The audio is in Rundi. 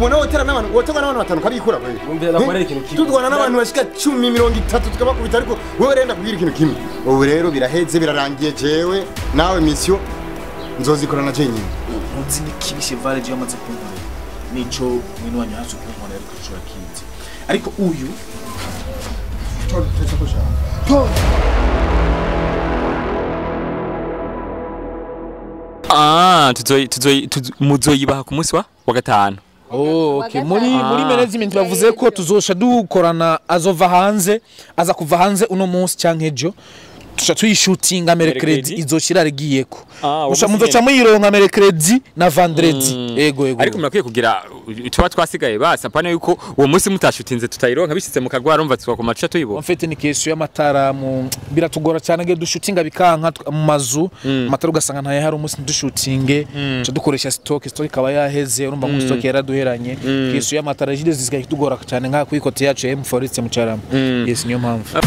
Ubona wotera n'abantu, wotegwa n'abantu batanu kabikura kwe. Wumvira ndakorera ikintu kimwe. Tutwana n'abantu bashika 10 30 tukabakubita, ariko wewe rero ndakubwira ikintu kimwe. Ubu rero biraheze, birarangiye. Jewe nawe mission nzozikorana jenyine. Ntuzi n'ikibi Cheval je yamaze kunkorera, nico mwene wanyu haje kunkorera, ariko ico urakizi, ariko uyu Ah, tuzoyi muzoyibaha ku munsi wa gatanu. Oh, okay. Muri Ah. management bavuze ko tuzosha dukorana, azova hanze, aza kuva hanze uno munsi canke ejo, tuca tuyishutinga mercredi. Mercredi? Izoshira rigiyeko. Ah, uwo Muca munsi muzoca nyene. muyironka mercredi na vendredi. Ego. Ariko murakwiye kugira tuba twasigaye basa pana yuko uwo munsi mutashutinze tutayironka, bishitse mu kagwara umva twakoma tuca tuyibona. En fait, ni question y'amatara, mu biratugora cyane nge dushutinga bikanka mu mazu, amatara ugasanga ntaye hari umunsi dushutinge, tuca dukoresha stock, stock ikaba yaheze. Urumva ngo stock yaraduheranye. Question y'amatara jide zisigaye kitugora cyane nka kuri côté yacu ya M Forest mu Carama. Yes, niyo mpamvu.